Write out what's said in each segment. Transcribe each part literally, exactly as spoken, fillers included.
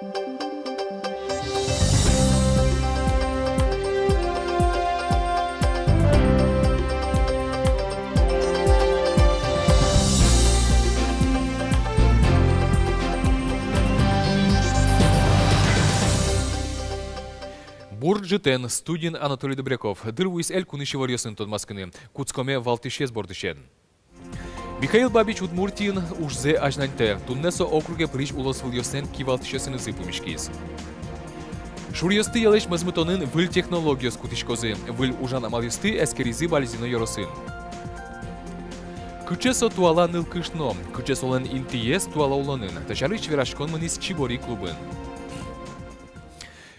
Бур ӝытэн! Студиын Анатолий Добряков. Дыр вуиз элькунысь иворъёсын тодматскыны. Кутскомы валтӥсез бордысен. Михаил Бабич Удмуртиын ужзэ азьланьтэ. Туннэ со округе пырись улосвылъёслэн кивалтӥсьёсынызы пумиськиз. Шуръёсты ялэсь мозмытонын выль технологиос кутӥськозы. Выль ужан амалъёсты эскеризы Балезино ёросын. Кыӵе со туала нылкышно, кыӵе солэн интыез туала улонын — та сярысь вераськон мынӥз Чебори клубын.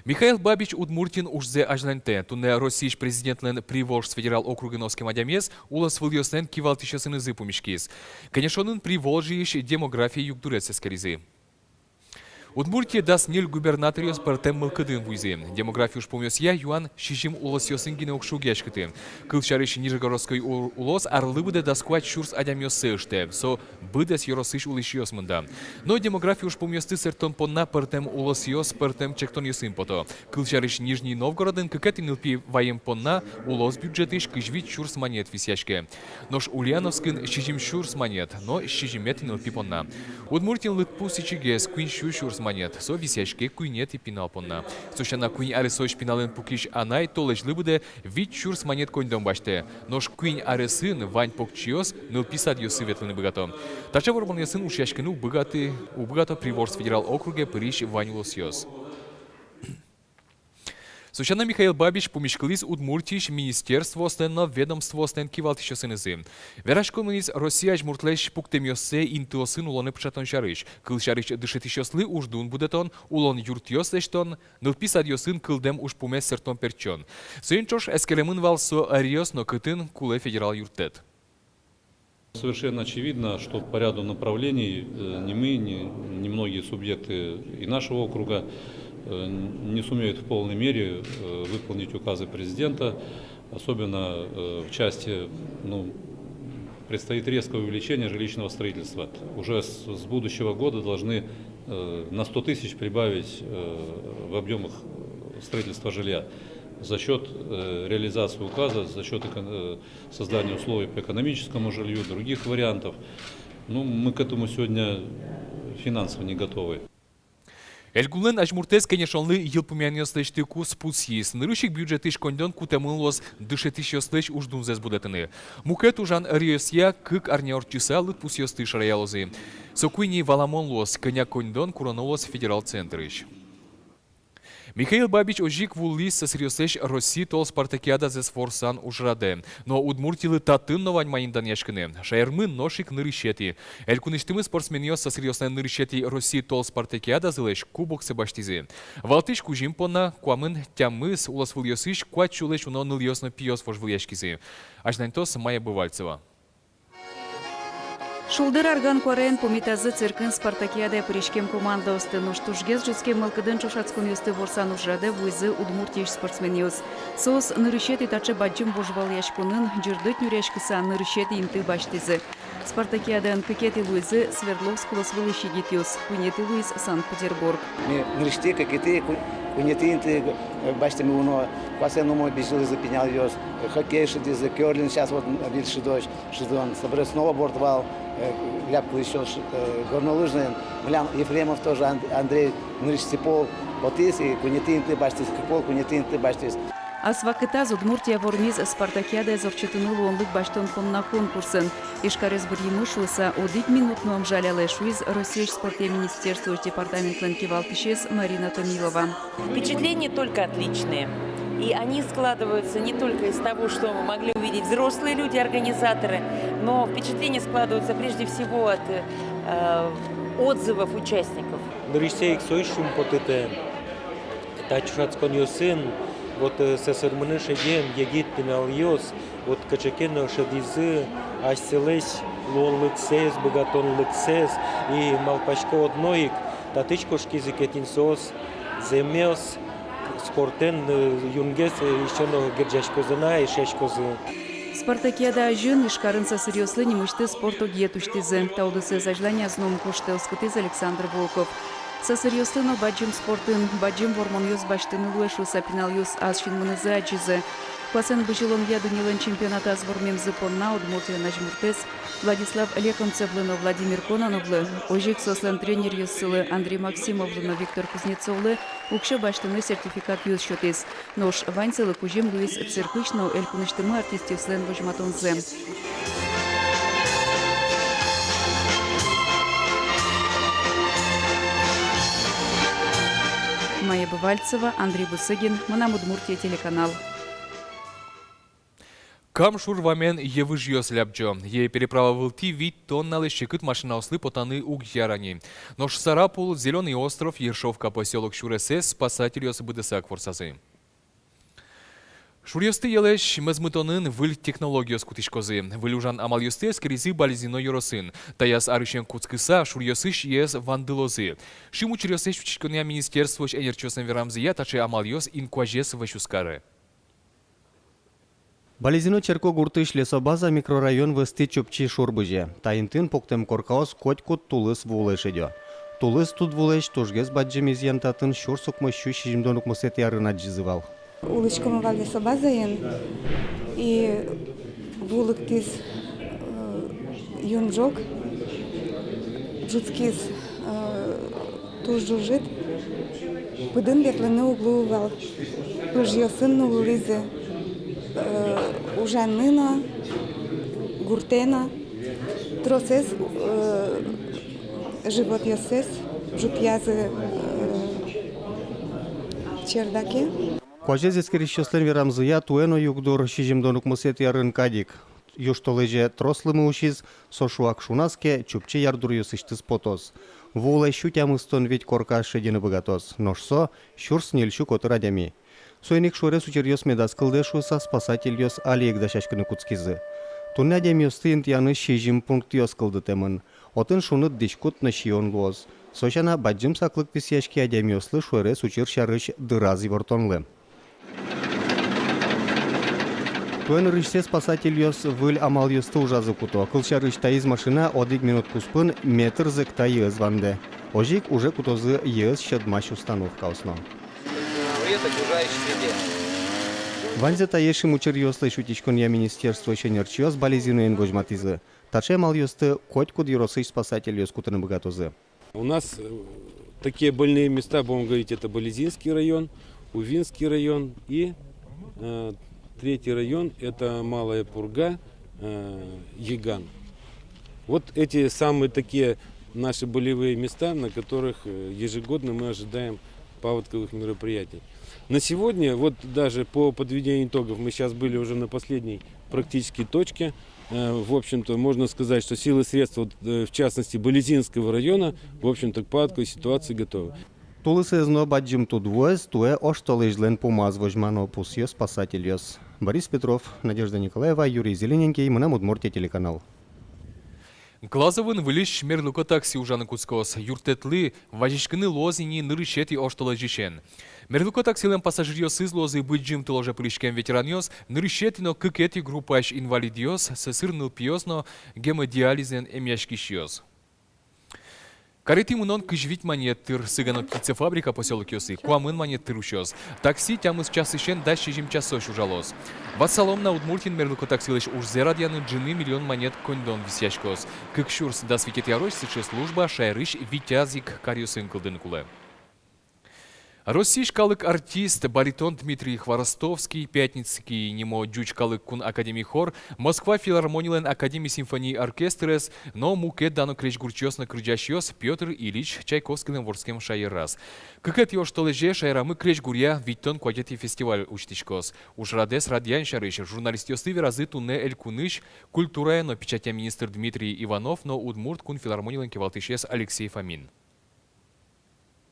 Михаил Бабич Удмуртиын ужзэ азьланьтэ. Туннэ Россиысь президентлэн Приволжск федерал округын оскем адямиез улосвылъёслэн кивалтӥсьёсынызы пумиськиз. Кенешонын Приволжьеысь демография югдурез эскеризы. Удмуртие дас ньыль губернаторъёс пӧртэм мылкыдын вуизы. Демография ужпумъёсъя юан сизьым улосъёсын гинэ уг шугъяськыты. Кылсярысь, Нижегородской у-, улос арлы быдэ дас куать сюрс адямиоссэ ыштэ. Со быдэс ёросысь улӥсьёс мында. Но демография ужпумъёсты сэрттон понна пӧртэм улосъёс пӧртэм чектонъёсын пото. Кылсярысь, Нижний Новгородын кыкетӥ нылпи ваем понна улос бюджетысь кызь вить сюрс манет висъяське. Нош Ульяновскын сизьым сюрс манет, но сизьыметӥ нылпи понна. Удмуртиын лыдпус ичигес, куинь сю сюрс манет, со висъяське куинетӥ пинал понна. Со сяна, куинь аресозь пиналэн пукись анай толэзьлы быдэ вить сюрс манет коньдон басьтэ. Нош куинь аресын вань покчиос нылпи садъёсы ветлыны быгато. Таӵе вормонъёсын ушъяськыны уг быгаты, уг быгато Приволжск федерал округе пырись вань улосъёс. Со сяна, Михаил Бабич пумиськылӥз Удмуртиысь министерствоослэн но ведомствоослэн кивалтӥсьёсынызы. Вераськон мынӥз Россия азьмуртлэсь пуктэмъёссэ интыосын улонэ пыӵатон сярысь. Кылсярысь, дышетӥсьёслы уждун будэтон, улон юртъёс лэсьтон, нылпи садъёсын кылдэм ужпумез сэрттон-пертчон. Соин ӵош эскеремын вал со ӧръёс но, кытын кулэ федерал юрттэт. Совершенно очевидно, что по ряду направлений, э, ни мы, ни, ни многие субъекты и нашего округа, э, не сумеют в полной мере, э, выполнить указы президента, особенно, э, в части, ну, предстоит резкое увеличение жилищного строительства. Уже с, с будущего года должны, э, на сто тысяч прибавить, э, в объёмах строительства жилья за счёт, э, реализации указа, за счёт экон-, э, создания условий по экономическому жилью, других вариантов. Ну, мы к этому сегодня финансово не готовы. Элькунлэн азьмуртэз кенешонлы йылпумъянъёс лэсьтыку пусйиз. Нырысь ик бюджетысь коньдон кутэмын луоз дышетӥсьёслэсь уждунзэс будэтыны. Мукет ужан ӧръёсъя кык арня ортчыса лыдпусъёсты шараялозы. Соку ини валамон луоз, кӧня коньдон куроно луоз федерал центрысь. Михаил Бабич озьы ик вуылӥз сӧсыръёслэсь Россия тол спартакиадазэс ворсан ужрадэ. Но Удмуртилы татын но вань маин данъяськыны. Шаермы нош ик нырысетӥ. Элькунысьтымы спортсменъёс сӧсыръёслэн нырысетӥ Россия тол спартакиадазылэсь кубоксэ басьтӥзы. Валтӥсь кузьым понна куамын тямыс улосвылъёсысь куать сюлэсь уно нылъёс но пиос вожвылъяськизы. Азьланьтоз Майя Бывальцева. Шулдыр арган куараен пумитазы циркын спартакиадае пыриськем командаосты. Нош тужгес ӝутскем мылкыдын ӵошатсконъёсты ворсан ужрадэ вуизы Удмуртиысь спортсменъёс. Соос нырысетӥ таӵе бадӟым вожвылъяськонын ӟырдыт нюръяськыса нырысетӥ инты басьтӥзы. Спартакиадаын кыкетӥ луизы Свердловск улосвылысь егитъёс, куинетӥ луиз Санкт-Петербург. Ми нырысетӥ, кыкетӥ, ку-, куинетӥ инты, э, басьтӥмы уно. Куасэн умой бызьылӥзы пиналъёс, э, хоккей шудӥзы, кёрлинг, сейчас вот, э, выль шудозь. Шудон, собере сноуборд вал, э, ляпкылӥсьёс, э, горнолыжный, милям Ефремов тоже, Ан-, Андрей нырысетӥ пол потӥз и куинетӥ инты басьтӥз, кык пол куинетӥ инты басьтӥз. Ас вакытаз Удмуртия вормиз спартакиадаез ортчытыны луонлык басьтон понна конкурсын. Ижкарез быръимы шуыса одӥг минут но ум жалялэ, шуиз Россиысь спортъя министерствоысь департаментлэн кивалтӥсез Марина Томилова. Впечатления только отличные. И они складываются не только из того, что могли увидеть взрослые люди, организаторы, но впечатления складываются прежде всего от, э, отзывов участников. Нырысьсэ ик со шумпотытэ. Та ӵошатсконъёсын, вот, э, сӧсырмыны шедем егит пиналъёс, вот, кыӵе ке но шӧдӥзы асьсэлэсь луонлыксэс, быгатонлыксэс, и малпасько, одно ик татысь кошкизы ке, тӥни соос зэмос спортэн, э, юнгес, э, ещё но герӟаськозы на, эшъяськозы. Спартакиада азьын Ижкарын сӧсыръёслы нимысьтыз спорт огъет усьтӥзы. Та удысэз азьланяз но ум куштэ, оскытӥз Александр Волков. Сӧсыръёслы но бадӟым спортын бадӟым вормонъёс басьтыны луэ шуыса, пиналъёс ас синмынызы адӟизы. Куасэн бызьылонъя дуннелэн чемпионатаз вормемзы понна Удмуртиын азьмуртэз Владислав Лекомцевлы но Владимир Кононовлы, озьы ик соослэн тренеръёссылы Андрей Максимовлы но Виктор Кузнецовлы уксё басьтыны сертификатъёс сётӥз. Нош ваньзылы кузьым луиз циркысь но элькунысьтымы артистъёслэн возьматонзы. Майя Бывальцева, Андрей Бусыгин, «Мынам Удмуртие» телеканал. Кам шур вамен йӧ выжъёс лябӟо. Йӧ переправа вылтӥ вить тонналэсь секыт машинаослы потаны уг яра ни. Нош Сарапул, Зелёный остров, Ершовка посёлок сюресэз спасательёс быдэсак ворсазы. Шуръёсты йӧлэсь мозмытонын выль технологиос кутӥськозы. Выль ужан амалъёсты эскеризы Балезино ёросын. Таяз арысен кутскыса, шуръёсысь йӧэз вандылозы. Шим учыръёслэсь утиськонъя министерствоысь ӧнерчиослэн верамзыя, таӵе амалъёс инкуазез вӧсь уз кары. Балезино черкогуртысь Лесобаза микрорайон вӧзтӥ Чупчи шур бызе. Та интыын пуктэм коркаос котькуд тулыс вуылэ шедё. Тулыс тудвулэсь тужгес бадӟым изъян татын сюрс укмыссю сизьымдон укмысэтӥ арын адӟизы вал. Улӥськомы вал Лесобазаын, и ву лыктӥз, э, юн ӝог, ӝутскиз, э, туж ӝужыт, пыдын ветлыны уг луы вал. Выжъёсын нуллӥзы, э, ужаны но, гуртэ но. Тросэз, э, животъёссэс ӝутъязы, э, чердаке. Куазез эскерисьёслэн верамзыя, туэ но югдур сизьымдон укмысэтӥ арын кадь ик южтолэзе трос лымы усиз, со шуак шуназ ке, Чупчи ярдуръёсысьтыз потоз. Ву улэ сю тямыстон вить корка шедьыны быгатоз, нош со сюрс ньыльсю котыр адями. Соин ик шуэрес учыръёс медаз кылдэ шуыса, спасательёс али ик дасяськыны кутскизы. Туннэ адямиосты интыяны сизьым пунктъёс кылдытэмын. Отын шуныт дӥськут но сиён луоз. Со сяна, бадӟым саклык висъяське адямиослы шуэрес учыр сярысь дыраз ивортонлы. Туэ нырысьсэ спасательёс выль амалъёсты ужазы куто. Кылсярысь, таиз машина одӥг минут куспын метр зӧкта йӧэз вандэ. Озьы ик уже кутозы йӧэз сьӧдмась установкаос но. Ваньзэ тае шим учыръёслэсь утиськонъя министерствоысь ӧнерчиос Балезиноын возьматӥзы. Таӵе амалъёсты котькуд ёросысь спасательёс кутыны быгатозы. У нас, э, такие больные места, будем говорить, это Балезинский район, Увинский район и, э, третий район, это Малая Пурга, э, Еган. Вот эти самые такие наши болевые места, на которых, э, ежегодно мы ожидаем паводковых мероприятий. На сегодня, вот даже по подведению итогов, мы сейчас были уже на последней практически точке. Э, в общем-то, можно сказать, что силы и средства, вот, э, в частности, Балезинского района, в общем-то, к паводковой ситуации готовы. Тулысэз но бадӟым тудвуэз туэ оштолэзьлэн пумаз возьмано, пусъё спасательёс. Борис Петров, Надежда Николаева, Юрий Зелененький, «Мынам Удмуртие» телеканал. Глазовын выльысь мерлыко такси ужаны кутскоз. Юрттэтлы вазиськыны луоз ини нырысетӥ оштолэзьысен. Мерлыко таксилэн пассажиръёсыз луозы Быдӟым тыложе пыриськем ветеранъёс, нырысетӥ но кыкетӥ группаысь инвалидъёс, сӧсыр нылпиос но гемодиализэн эмъяськисьёс. Каретӥ мынон кызь вить манет тыр, Цыгано-Птицефабрика посёлокъёсы куамын манет тыр усёз. Такси тямыс часысен дас сизьым часозь ужалоз. Ватсалом на, Удмуртиын мерлыко таксилэсь ужзэ радъяны ӝыны миллион манет коньдон висъяськоз. Кык сюрс дас витетӥ арозь сыӵе служба шаерысь витяз ик каръёсын кылдыны кулэ. Россиысь калык артист, баритон Дмитрий Хворостовский, Пятницкий нимо ӟуч калык кун академи хор, Москва филармонилэн академи симфони оркестрез но мукет дано крезьгурчиос но кырӟасьёс Пётр Ильич Чайковскийлэн вордскем шаераз. Кыкетӥ оштолэзе шаерамы крезьгуръя витьтон куатетӥ фестиваль усьтӥськоз. Ужрадэз радъян сярысь журналистъёслы веразы туннэ элькунысь культурая но печатья министр Дмитрий Иванов но Удмурт кун филармонилэн кивалтӥсез Алексей Фомин.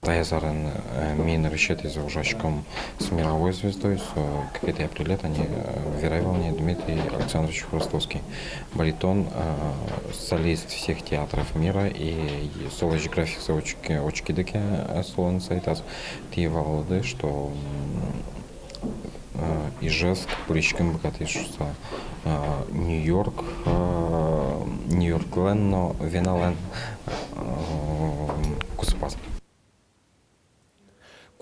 Таяз арын, э, ми нырысетӥзэ ужаськом с мировой звездой, со кыкетӥ апреле тани, э, верай вал ни, Дмитрий Александрович Хворостовский. Баритон, э, солист всех театров мира, и, и солэсь графиксэ учки-, учкиды ке, э, солэн сайтаз, тӥ валалоды, что, м, э, Ижевск пыриськыны быгатӥз шуыса, э, Нью-Йорк, э, Нью-Йорклэн но Веналэн, э, кусыпаз.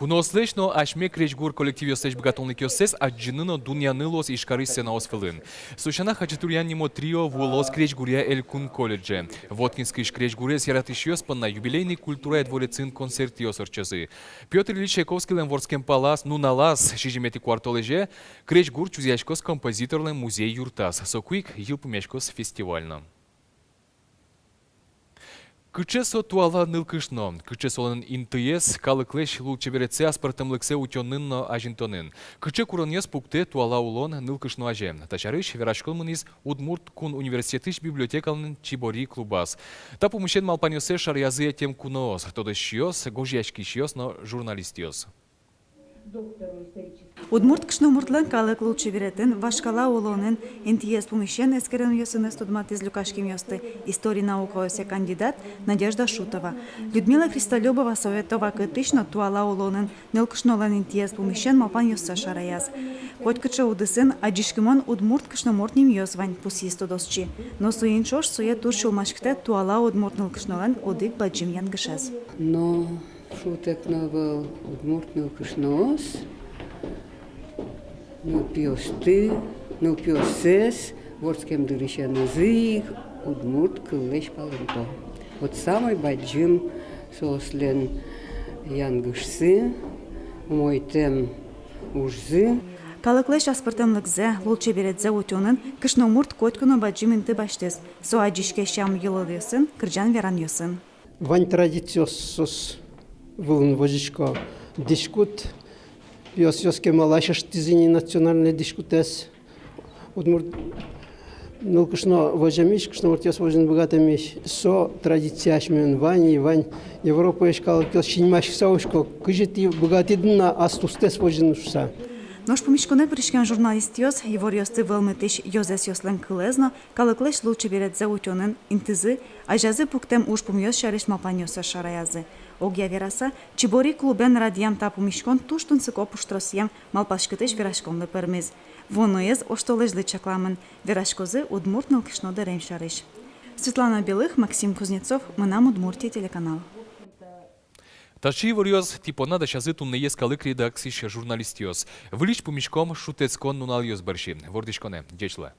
Куноослэсь но асьме крезьгур коллективъёслэсь быгатонлыкъёссэс адӟыны но дунъяны луоз Ижкарысь сценаос вылын. Со сяна, хачатурян нимо трио вуылоз крезьгуръя элькун колледже. Воткинскысь крезьгурез яратӥсьёс понна юбилейный культурая дворецын концертъёс ортчозы. Пётр Ильич Чайковскийлэн вордскем палаз, нуналаз, сизьыметӥ куартолэзе, крезьгур чузъяськоз композиторлэн музей-юртаз. Соку ик йылпумъяськоз фестиваль но. Кыӵе со туала нылкышно, кыӵе солэн интыез, калыклэсь лулчеберетсэ, аспӧртэмлыксэ утёнын но азинтонын? Кыӵе куронъёс пуктэ туала улон нылкышно азе? Та сярысь вераськон мынӥз Удмурт кун университетысь библиотекалэн «Чибори» клубаз. Та пумысен малпанъёссэс шараязы ӧтем куноос, тодосчиос, гожъяськисьёс но журналистъёс. Удмурт кышномуртлэн калык лулчеберетын, вашкала улонын интыез пумысен эскеронъёсыныз тодматӥз люкаськемъёсты история наукаосъя кандидат Надежда Шутова. Людмила Христолюбова совет вакытысь но туала улонын нылкышнолэн интыез пумысен малпанъёссэ шараяз. Котькыӵе удысын адӟиськымон удмурт кышномурт нимъёс вань, пусйиз тодосчи. Но соин ӵош сое туж сюлмаськытэ туала удмурт нылкышнолэн одӥг бадӟым янгышез. Но шутэк но ӧвӧл, удмурт нылкышноос нылпиосты, нылпиоссэс вордскем дырысенызы ик удмурт кыллэсь палэнто. Вот самой бадӟым соослэн янгышсы, умойтэм ужзы. Калыклэсь аспӧртэмлыкзэ, лулчеберетсэ утёнын кышномурт котьку но бадӟым инты басьтӥз. Со адӟиське сям-йылолъёсын, кырӟан-веранъёсын. Вань традициос соос вылын возисько. Дӥськут пиосъёс кемалась ыштӥзы ини национальной дӥськутэз. Удмурт нылкышно воземысь, кышномуртъёс возьыны быгатэмысь, со традиция асьмелэн вань, и вань Европаысь калыкъёс синмаськыса учко, кызьы тӥ быгатӥды на ас тустэс возьыны шуыса. Нош пумиськонэ пыриськем журналистъёс иворъёсты вӧлмытӥсь ёзэсъёслэн кылэз но калыклэсь лулчеберетсэ утёнын интызы, азязы пуктэм ужпумъёс сярысь малпанъёссэс шараязы. Огъя вераса, «Чибори» клубен радъям та пумиськон туж тунсыко пуштросъем, малпаськытӥсь вераськонлы пӧрмиз. Вуоноез оштолэзьлы чакламын, вераськозы удмурт нылкышно дэрем сярысь. Светлана Белых, Максим Кузнецов, «Мынам Удмуртие» телеканал. Таӵе иворъёс тӥ понна дасязы туннэ йӧскалык редакциысь журналистъёс. Выльысь пумиськом шутэтскон нуналъёс бӧрсьы. Вордӥськонэ. Ӟеч луэ.